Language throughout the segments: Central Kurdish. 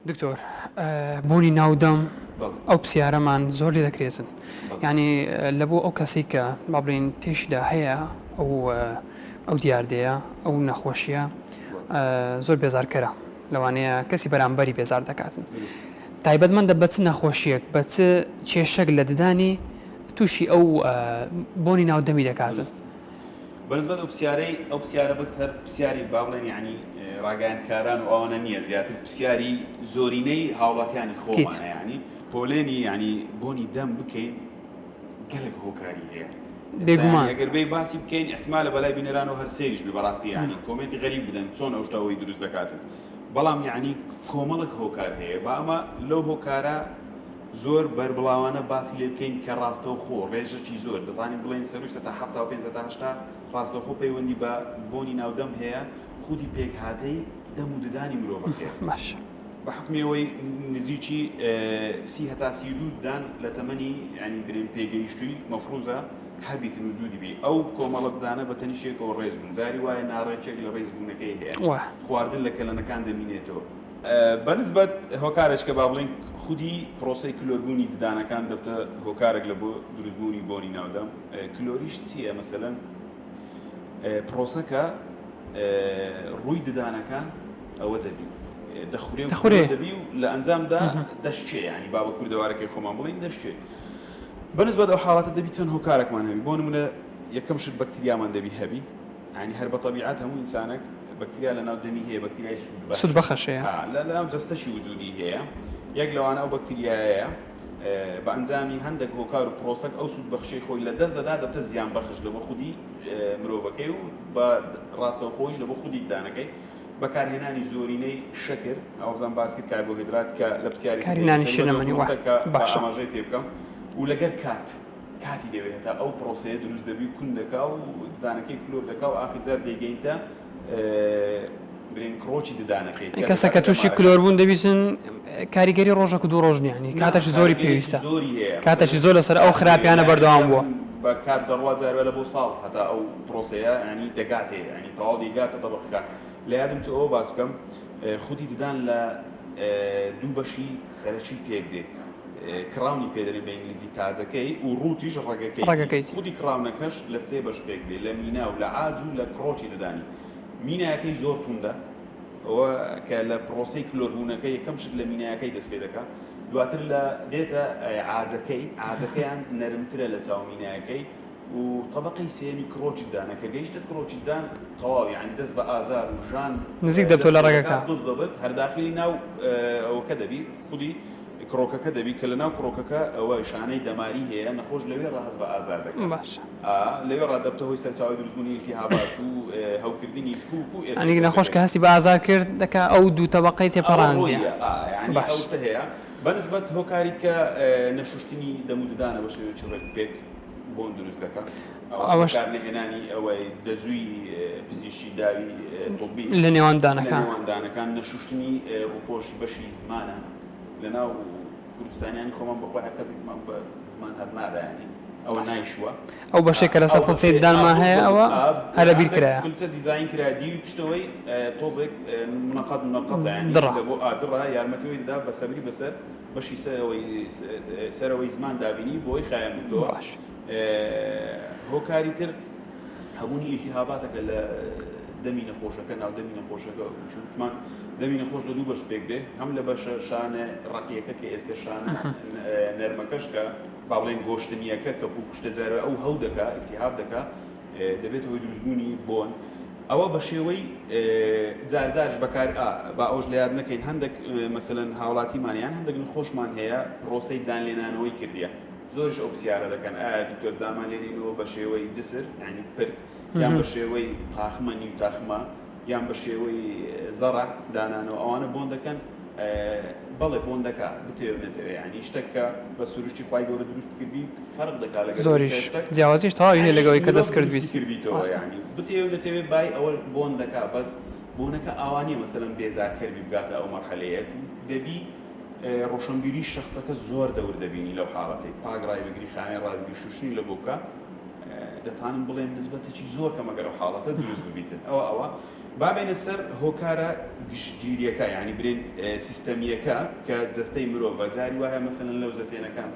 دکتۆر بۆنی ناو دەم ئەو پرسیارەمان زۆر لێ دەکرێتن یعنی لە بۆ ئەو کەسێک کە با بڵێین تێشیدا هەیە ئەو ئەو دیاردەیە ئەو نەخۆشیە زۆر بێزارکەرە لەوانەیە کەسی بەرامبەری بێزار دەکاتن تایبەتمەندە بە چ نەخۆشیەک بە چ کێشەک لە ددانی تووشی ئەو بۆنی ناو دەمی دەکاتن. بەنسبەت ئەو پسیارەی ئەو پسیارە بەس هەر پسیاری با بڵێن یانی ڕاگەیاندکاران و ئەوانە نییە زیاتر پسیاری زۆرینەی هاوڵاتیانی خۆمانە یانی پۆلێنی یانی بۆنی دەم بکەین گەلک هۆکاری هەیە بێگومان ئەگەر بێ باسی بکەین احتمالە بەلای بینەرانەوە هەر سەیریش بێ بەڕاستی یانی comment ی غەریب بدەن چۆن ئەو شتە ئەوەی دروست دەکاتن بەڵام یانی کۆمەڵک هۆکار هەیە با ئەمە لەو هۆکارە زۆر بەربڵاوانە باسی لێ بکەین کە ڕاستەوخۆ ڕێژەکی زۆر دەتوانین بڵێین سەرووی سەتا 75 سەتا 80 ڕاستەوخۆ پەیوەندی بە بۆنی ناو دەم هەیە خودی پێکهاتەی دەم و ددانی مرۆڤەکەیە باشە. بە حوکمی ئەوەی نزیکی سی هەتا 32 ددان لە تەمەنی یانی برێن پێگەیشتووی مەفروزە هەبیتن وجودی بی ئەو کۆمەڵە ددانە بە تەنیشێکەوە ڕێز بوون جاری وایە ناڕێکێک لە ڕێز بوونەکەی هەیە خواردن لە کەلەنەکان دەمینێتەوە بەنسبەت هۆکارێک کە با بڵێین خودی پرۆسەی کلۆربوونی ددانەکان دەبتە هۆکارێک لە بۆ دروستبوونی بۆنی ناودەم کلۆریش چییە مەسەلەن پرۆسەکە ڕووی ددانەکان ئەوە دەبی دەخورێ و دەخورێ دەبی و لە ئەنجامدا دەشکێ ینی با بە کوردەوارەکەی خۆمان بڵین دەشکێ بەنسبەت ئەو حاڵەتە دەبی چەند هۆکارێکمان هەبی بۆ نمونە یەکەم شت بەکتریامان دەبی هەبی یانی هەر بە تەبیعەت هەموو ئینسانەک بەکتریا لە ناو دەمی هەیە بەکتریای سوودبەخش سوودبەخش هەیە ئا لە ناو جەستەشی وجودی هەیە یەک لەوانە ئەو بەکتریایەیە بە ئەنجامی هەندێک هۆکار و پرۆسەک ئەو سوودبەخشەی خۆی لە دەست دەدا دەبتە زیانبەخش لە بۆ خودی مرۆڤەکەی و بە ڕاستەوخۆیش لە بۆ خودی ددانەکەی بەکارهێنانی زۆرینەی شەکر ئەوە بزان باس کرد کاربۆهیدرات کە لە پرسیارێکی کارهێنانی شیرەمەنی وە کە باشە ئاماژەی پێ بکەم و لەگەر کات کاتی دەوێت هەتا ئەو پرۆسەیە دروست دەبی و کون دەکا و ددانەکەی کلۆر دەکا و ئاخر جار دەیگەینتە برێن کڕۆکی ددانەکەی کە کەسە کە دەکاتە تووشی دەمارەکە. کلۆر بوون دەبیسن کاریگەری ڕۆژەک و دوو ڕۆژ نییە یانی نا کاتەشی زۆری کاریگەریەکی پێویستە زۆری هەیە کاتەشی مەسەلەن زۆر لەسەر ئەو کات خراپیانە یانی بەردەوام بووە. بە کات دەڕوا جارێ لە بۆ ساڵ هەتا ئەو پرۆسەیە یانی دەگاتێ یانی تەواو دەیگاتە تەبەقەکان لە یادم چوو ئەوە باس بکەم خودی ددان لە دوو بەشی سەرەکی پێک دێ crown ی پێ دەرێن بە ئینگلیزی تاجەکەی و root یش ڕەگەکەی ڕەگەکەی. خودی crown ەکەش لە سێ بەش پێک دێ لە مینا و لە عاج و لە کڕۆکی ددانی مینایەکەی زۆر توندە ئەوە کە لە پرۆسەی کلۆربوونەکە یەکەم شت لە مینایەکەی دەست پێ دەکا دواتر لە دێتە عاجەکەی عاجەکەیان نەرمترە لە چاو مینایەکەی و تەبەقەی سێیەمی کڕۆکی ددانە کە گەیشتە کڕۆکی ددان تەواو یانی دەست بە ئازار و ژان نزیک دەبتەوە دەست لە پێ دەکا ڕەگەکە. بزەبت هەر داخلی ناو ئەوەکە دەبی خودی کڕۆکەکە دەبی کە لە ناو کڕۆکەکە ئەوە شانەی دەماری هەیە نەخۆش لەوێ ڕا هەست بە ئازار دەکا باشە. ئا لەوێ ڕا دەبتە هۆی سەرچاوەی دروستبوونی ئیلتیهابات و هەوکردنی پووک و ئێسکە یانی نەخۆش گەورەکەی. کە هەستی بە ئازار کرد دەکا ئەو دوو تەبەقەی ئەوە تێپەڕاندیە. ڕۆییە ئا یانی ئەو باشە. شتە هەیە بە نسبەت هۆکاری دیکە نەشوشتنی دەم و ددانە بە شێوەیەکی ڕێک و پێک. بۆن دروست دەکات ئەوەش بەکارنەهێنانی ئەوەی دەزووی پزیشکی داوی طبی لە نێوان دانەکان. لە نێوان دانەکان نەشوشتنی ڕووپۆشی بەشی زمانە لە ناو کوردستانیانی خۆمان بەخۆی هەر کەسێکمان بە زمان هەر نادایانی ئەوە نایشووە ئەو بەشێک کە لەسەر فلچەی ددانمان هەیە ئەوە هەر لەبیر کرایە. فلچە دیزاین کرا دیوی پشتەوەی تۆزێک منەقەت منەقەتە یانی دڕە. لە بۆ ئا دڕە یارمەتی ئەوەی دەدا بە سەبری بەسەر بەشی سەرەوەی سەرەوەی زمان دابینی بۆی خایەن ببتەوە. باش. هۆکاری تر هەبوونی ئیلتیهاباتەکە لە دەمی نەخۆشەکە ناو دەمی نەخۆشەکە وتمان دەمی نەخۆش لە دوو بەش پێک دێ هەم لە بەشە شانە ڕەقیەکە کە ئێسکە شانە نەرمەکەش کە با بڵێن گۆشتنیەکە کە پوکشتە جارێ ئەو هەو دەکا ئیلتیهاب دەکا دەبێتە هۆی دروستبوونی بۆن ئەوە بە شێوەی جار جارش بەکار ئا با ئەوش لە یاد نەکەین هەندێک مەسەلەن هاوڵاتیمان یان هەندێک نەخۆشمان هەیە پرۆسەی دان لێنانەوەی کردیە زۆریش ئەو پرسیارە دەکەن ئایا دکتۆر دامان لێنینەوە بە شێوەی جسر یعنی پرد یان بە شێوەی تاخمە نیو تاخمە یان بە شێوەی زەڕە دانانەوە ئەوانە بۆن دەکەن بەڵێ بۆن دەکا بتەوێ و نەتەوێ یعنی شتێک کە بە سروشتی خوای گەورە دروست کردی فەرق دەکا لەگەڵ زۆریش جیاوازیش تەواوی هەیە لەگەڵ ئەوەی کە دەست کرد بیت کردبیتەوە یعنی بتەوێ و نەتەوێ بای ئەوە بۆن دەکا بەس بۆنەکە ئاوا نییە مەسەلەن بێزارکەر بی بگاتە ئەو مەرحەلەیەت دەبی ڕۆشنبیری شەخسەکە زۆر دەور دەبینی لەو حاڵەتەی پاک ڕایبگری خاوێن ڕابگری شوشتنی لە بۆ بکە. دەتانم بڵێم نسبەتێکی زۆر کەمە گەر ئەو حاڵەتە دروست ببیتن ئەوە ئەوە با بێنە سەر هۆکارە گشتگیریەکە یعنی برێن سیستەمیەکە کە جەستەی مرۆڤە جاری وایە مەسەلەن لەوزەتێنەکان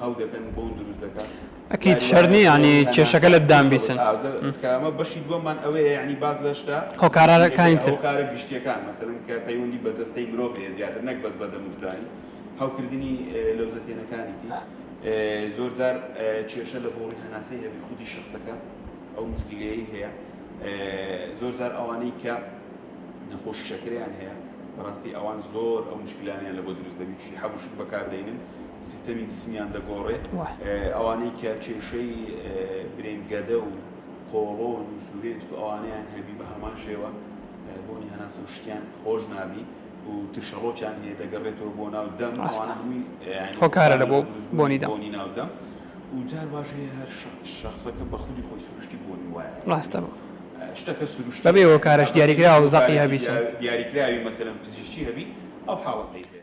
هەو دەکەن بۆن دروست دەکات ئەکید شەر نییە یعنی کێشەکە لە ددان بیچن کە ئەمە بەشی دووەممان ئەوەیە یعنی باس لە شتە هۆکارەکانی تر هۆکارە گشتیەکان مەسەلەن کە پەیوەندی بە جەستەی مرۆڤ هەیە زیاتر نەک بەس بە دەم و ددانی هەوکردنی لەوزەتێنەکانیتی زۆر جار کێشە لە بۆڕی هەناسەی هەبی خودی شخصەکە ئەو مشکلەیەی هەیە زۆر جار ئەوانەی کە نەخۆشی شەکرەیان هەیە بەڕاستی ئەوان زۆر ئەو مشکلانیان لە بۆ دروست دەبی چی حەب و شت بەکاردێنن سیستەمی جسمیان دەگۆڕێ ئەوانەی کە کێشەی برێن گەدە و قۆڵۆن و سوورێنچ و ئەوانەیان هەبی بە هەمان شێوە بۆنی هەناسە و شتیان خۆش نابی و ترشەڵۆکیان هەیە دەگەڕێتەوە بۆ ناو دەم ڕاستە هۆکارە لە بۆ بۆنی دەم بۆنی ناو دەم و جار واش هەیە هەر شخصەکە بە خودی خۆی سروشتی بۆنی وایە ڕاستە شتەکە سروشتی بەبێ هۆکارەش دیاریکراوە و زەقی هەبیسن دیاریکراوی مەسەلەن پزیشکی هەبی ئەو حاڵەتەی هەیە.